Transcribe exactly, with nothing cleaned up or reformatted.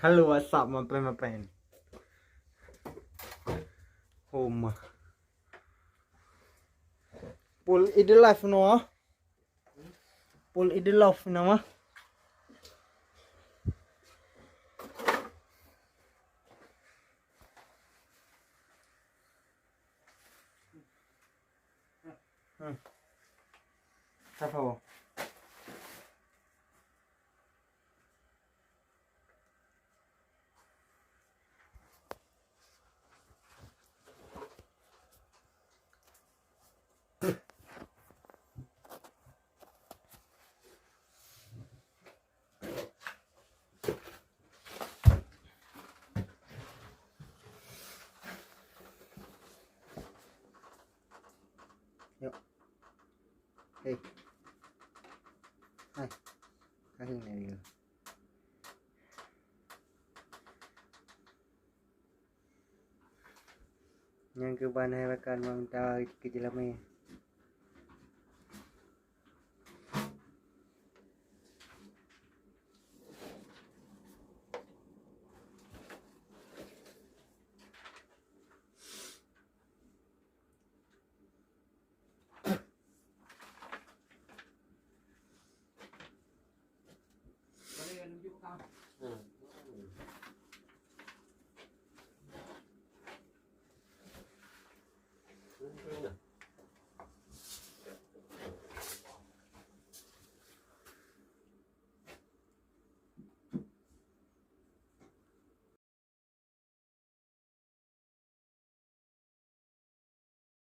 Halo, what's up, my friend, my friend? Homa. Full in the life no, ah. Full in the love no, ah. Hmm. Sapa, Bang? Yuk. Hei. Hai. Ka hieng lé. Nyang keuban hai rakan meuminta keu jeulamé.